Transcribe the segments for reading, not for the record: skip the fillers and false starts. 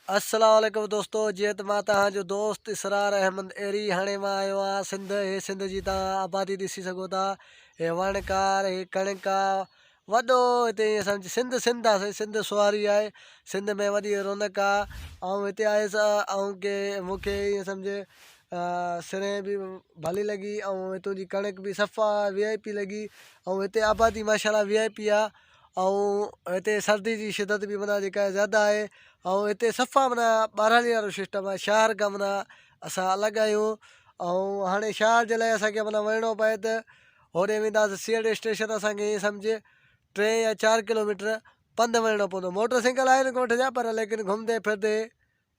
السلام عليڪم دوستو جيئن ته مان توهان جو دوست اسرار احمد ايري هاڻي مان آيو آهيان سنڌ هي سنڌ جي توهان آبادي ڏسي سگهو ٿا هي وڻڪار هي ڪڻڪ آ وڏو هتي ائين سمجھ سنڌ سنڌ آ سائين سنڌ سواري آهي سنڌ ۾ وڏي رونق آ آئون هتي آيس آئون کي مون کي ائين سمجھ سرهين به ڀلي لڳي ۽ هتون جي ڪڻڪ به صفا وي آء پي لڳي ۽ هتي آبادي ماشاءالله وي آء پي آ ۽ هتي سردي جي شدت به معنيٰ جيڪا زياده آهي ۽ هتي صفا معنيٰ ٻهراڙي وارو سسٽم آهي شهر کان معنيٰ اسان الڳ آهيون ۽ هاڻي شهر جي لاء اسانکي معنيٰ وڃڻو پئي ته هوڏي وينداسين سي ايڊ اسٽيشن اسانکي ائين سمجهه ٽي يا چار ڪلوميٽر پنڌ وڃڻو پوندو موٽر سائيڪل آهن ڳوٺ جا پر ليڪن گهمندي ڦرندي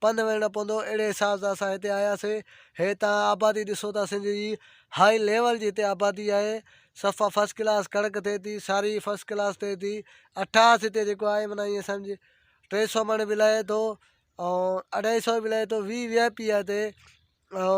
پنڌ وڃڻو پوندو اهڙي حساب سان اسان هتي آياسي هي تان آبادي ڏسو ٿا سنڌ جي هائي ليول جي هتي آبادي آهي صفا فرسٽ ڪلاس ڪڻڪ ٿئي ٿي ساري فرسٽ ڪلاس ٿئي ٿي اٺاس هتي جيڪو آهي معنيٰ ائين سمجھ ٽي سو مڻ به لهي ٿو ۽ اڍائي سو به لهي ٿو وي وي آء پي آهي هتي ۽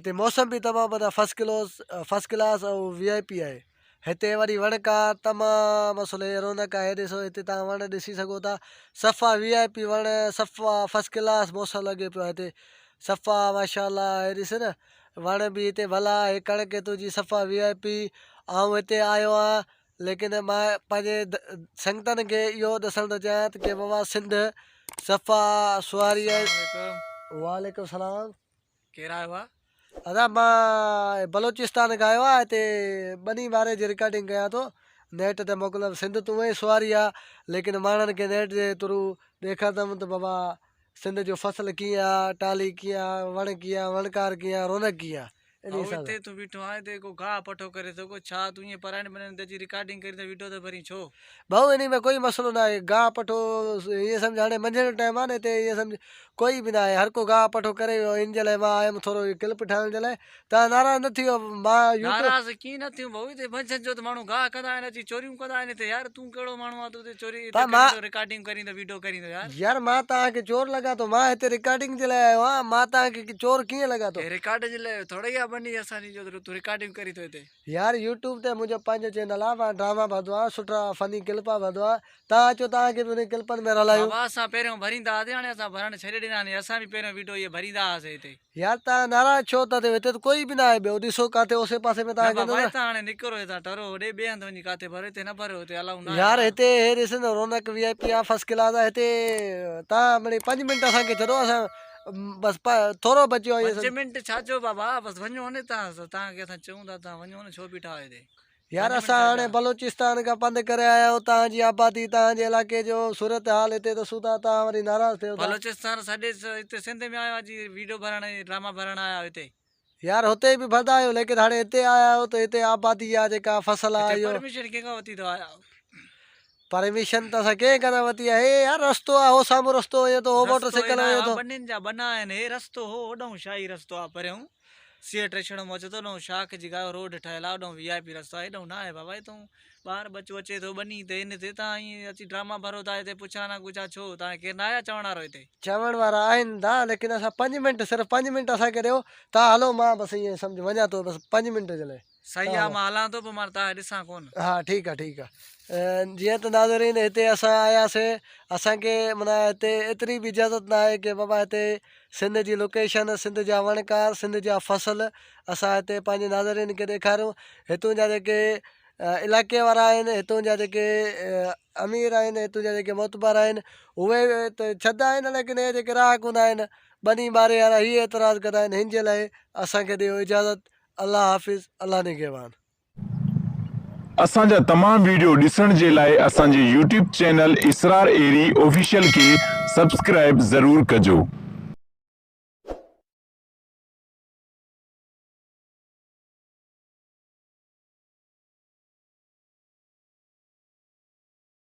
هتي موسم به تمام معنيٰ first class first class ۽ V I P آهي هتي وري وڻڪار تمام اصل هي رونق آهي ڏسو هتي تان وڻ ڏسي سگهو ٿا صفا وي آء پي وڻ صفا فرسٽ ڪلاس موسم لڳي پيو هتي صفا ماشاء الله هي ڏس نه وڻ به هتي ڀلا هي ڪڻڪ هتو جي صفا وي آء پي آئون هتي آيو آهيان ليڪن مان پنهنجي سنگتن کي اهو ڏسڻ ٿو چاهيان ته ڪي بابا سنڌ صفا سواري آهي. وعليڪم السلام. ڪير آيو آ. ادا مان بلوچستان کان آيو آهيان هتي ٻني واري جي رڪارڊنگ ڪيان ٿو نيٽ تي موڪليم سنڌ ته اونئن ئي سواري آ ليڪن ماڻهن کي نيٽ جي ٿرو ڏيکارندم ته بابا سنڌ جو فصل ڪيئن آ ٽالي ڪيئن آ وڻ ڪيئن آ وڻڪار ڪيئن آ رونق ڪيئن آ. انهي حساب سان. هتي تون بيٺو آهين هتي ڪو گاهه پٺو ڪري ٿو ڪو ڇا تون ائين پراين ٻنين تي اچي رڪارڊنگ ڪرين ٿو ويڊيو ٿو ڀرين ڇو. ڀائو انهي ۾ ڪوئي مسئلو ناهي گاهه پٺو ائين سمجهه هاڻي منجهند جو ٽائيم آهي نه هتي ائين سمجهه ڪوئي به ناهي هر ڪو گاهه پٺو ڪري ويو ان جي لاء مان آيم ٿورو ڪلپ ٺاهڻ جي لاء تان ناراض نه ٿيو مان يوٽيوب. ناراض ڪيئن نه ٿيون ڀائو هتي منجهند جو ته ماڻهو گاهه ڪندا آهن اچي چوريون ڪندا آهن هتي يار تون ڪهڙو ماڻهو آهين تون هتي چوري هتي ڪرين ٿو رڪارڊنگ ڪرين ٿو ويڊيو ڪرين ٿو يار. يار مان توهان کي چور لڳان ٿو مان هتي رڪارڊنگ جي لاء آيو آهيان مان توهان کي چور ڪيئن لڳان ٿو. هي رڪارڊ جي لاء ٿوري آ ٻني اسان جي جو تون رڪارڊنگ ڪرين ٿو هتي. يار يوٽيوب تي منهنجو پنهنجو چينل آ مان ڊراما ڀرندو آهيان سٺا فني ڪلپا ڀرندو آهيان توهان اچو توهان کي به انهن ڪلپن ۾ رلايون. بابا اسان پهريون ڀريندا هئاسين هاڻي اسان ڀرڻ ڇڏي ڏنا آهن اسان به پهريون ويڊيو اهي ڀريندا هئاسين هتي. يار توهان ناراض ڇو ٿا ٿيو هتي ته ڪوئي به ناهي ٻيو ڏسو ڪاٿي اوسي پاسي ۾ نه توهان کي بابا نظر هتان هاڻي نڪرو هتان ٽرو هوڏي ٻئي هنڌ وڃي ڪاٿي ڀريو هتي نه ڀريو هتي الائو ناهي يار ها. هتي هي ڏس نه رونق وي آء پي آ فرسٽ ڪلاس آ هتي توهان مڙئي پنج منٽ اسان کي ڇڏو اسان بس ٿورو بچيو آ پنج منٽ ڇا جو بابا بس وڃو نه هتان توهان کي اسان چئون ٿا توهان وڃو نه ڇو بيٺا آهيو هتي. يار اسان هاڻي بلوچستان کان پنڌ ڪري آيا آهيون توهان جي آبادي توهان جي علائقي جو صورت حال هتي ڏسون ٿا توهان وري ناراض ٿيو ٿا. بلوچستان سڏي هتي سنڌ ۾ آيو آهيان جي ويڊيو ڀرڻ ۽ ڊراما ڀرڻ آيا آهيو هتي. يار هتي به ڀردا آهيو ليڪن هاڻي هتي آيا آهيو ته هتي آبادي آ جيڪا فصل آ هتي اهو. پرميشن ڪنهن کان ورتي اٿو آيا آهيو. پرميشن ته اسان ڪنهن کان نه ورتي آهي هي يار رستو آ هو سامهون رستو وڃي ٿو هو موٽر رستو سائيڪل هي وڃي ناهي ٿو. ٻنين جا ٻنا آهن هي رستو هو هوڏانهون شاهي رستو آ پريون. سيئٽ رڇڻو مان اچي ٿو اوڏانهن شاخ جي گايو روڊ ٺهيل آهي اوڏانهن وي آء پي رستو آهي هيڏانهن نه آهي بابا هتون ٻار ٻچو اچي ٿو ٻني تي ان تي تان ائين اچي ڊراما ڀرو ٿا هتي پڇا نه ڳڇا ڇو تان ڪير نه آيا چوڻ وارو هتي. چوڻ وارا آهن دا ليڪن اسان پنج منٽ صرف پنج منٽ اسان کي ڏيو تان هلو مان بس ائين سمجهه وڃان ٿو بس پنج منٽ جي لاء. صحيح آ مان هلان ٿو پوء مان تان کي ڏسان ڪون. ها ٺيڪ آ ٺيڪ آ جيئن ته ناظرين هتي اسان آياسي اسان کي معنيٰ هتي ايتري به اجازت نه آهي ڪي بابا هتي سنڌ جي لوڪيشن سنڌ جا وڻڪار سنڌ جا فصل اسان هتي پنهنجي ناظرين کي ڏيکاريون هتون جا جيڪي علائقي وارا آهن هتون جا جيڪي امير آهن هتون جا جيڪي معتبر آهن اهي ته ڇڏندا آهن ليڪن اهي جيڪي راهڪ هوندا آهن ٻني ٻاري وارا هي اعتراض ڪندا آهن هن جي لاء اسان کي ڏيو اجازت الله حافظ الله نگهبان. اسان جا تمام ويڊيو ڏسڻ جي لاء اسان جي YouTube channel Israr Ahri official کي سبسڪرائيب ضرور ڪجو.